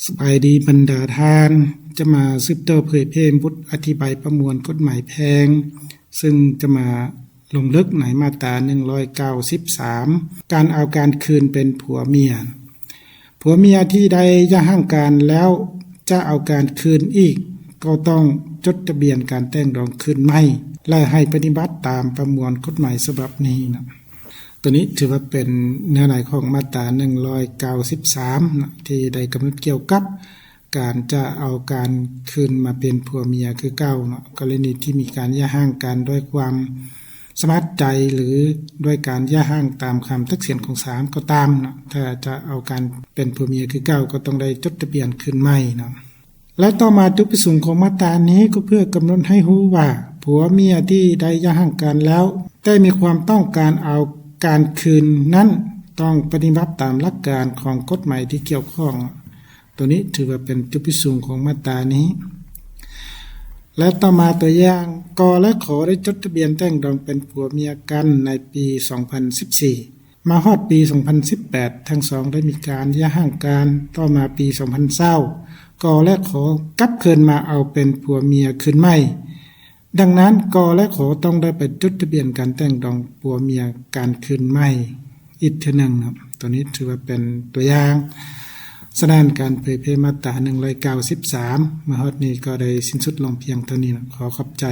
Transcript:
ສະບາຍດີບັນດາທ່ານ, ຈະມາສືບຕໍ່ເຜີຍແຜ່ບົດອະທິບາຍປະມວນກົດໝາຍແພ່ງ, ເຊິ່ງຈະມາລົງເລິກໃນມາດຕາໜຶ່ງຮ້ອຍເກົ້າສິບສາມ ການເອົາການຄືນເປັນຜົວເມຍ. ຜົວເມຍທີ່ໄດ້ຢ່າຮ້າງກັນແລ້ວຈະເອົາການຄືນອີກ, ກໍຕ້ອງຈົດທະບຽນການແຕ່ງດອງຄືນໃໝ່ ແລະ ໃຫ້ປະຕິບັດຕາມປະມວນກົດໝາຍສະບັບນີ້ນະ. ໂຕນີ້ຖືວ່າເປັນເນື້ອໃນຂອງມາດຕາໜຶ່ງຮ້ອຍເກົ້າສິບສາມນະ ທີ່ໄດ້ກຳນົດກ່ຽວກັບການຈະເອົາການຄືນມາເປັນຜົວເມຍຄືເກົ່າເນາະ, ກໍລະນີທີ່ມີການຢ່າຮ້າງກັນດ້ວຍຄວາມສະໝັດໃຈ ຫຼື ດ້ວຍການຢ່າຮ້າງຕາມຄຳຕັດສິນຂອງສານກໍຕາມເນາະ, ຖ້າຈະເອົາການເປັນຜົວເມຍຄືເກົ່າ ກໍຕ້ອງໄດ້ຈົດທະບຽນຄືນໃໝ່ເນາະ. ແລະ ຕໍ່ມາຈຸດປະສົງຂອງມາດຕານີ້ກໍເພື່ອກຳນົດໃຫ້ຮູ້ວ່າ ຜົວເມຍທີ່ໄດ້ຢ່າຮ້າງກັນແລ້ວ ແຕ່ມີຄວາມຕ້ອງການເອົາການຄືນນັ້ນ ຕ້ອງປະຕິບັດຕາມຫຼັກການຂອງກົດໝາຍທີ່ກ່ຽວຂ້ອງ. ໂຕນີ້ຖືວ່າເປັນຈຸດປະສົງຂອງມາດຕານີ້. ແລະ ຕໍ່ມາຕົວຢ່າງ ກ ແລະ ຂ ໄດ້ຈົດທະບຽນແຕ່ງດອງເປັນຜົວເມຍກັນໃນປີສອງພັນສິບສີ່. ມາຮອດປີສອງພັນສິບແປດ ທັງສອງໄດ້ມີການຢ່າຮ້າງກັນ. ຕໍ່ມາປີສອງພັນຊາວ ກ ແລະ ຂ ກັບຄືນມາເອົາເປັນຜົວເມຍຄືນໃໝ່. ດັ່ງນັ້ນ ກ ແລະ ຂ ຕ້ອງໄດ້ໄປຈົດທະບຽນການແຕ່ງດອງຜົວເມຍກັນຄືນໃໝ່ອີກເທື່ອໜຶ່ງ. ໂຕນີ້ຖືວ່າເປັນຕົວຢ່າງ. ສະນັ້ນ ການເຜີຍແຜ່ມາດຕາໜຶ່ງຮ້ອຍເກົ້າສິບສາມ ມາຮອດນີ້ກໍໄດ້ສິ້ນສຸດລົງພຽງເທົ່ານີ້. ຂໍຂອບໃຈ.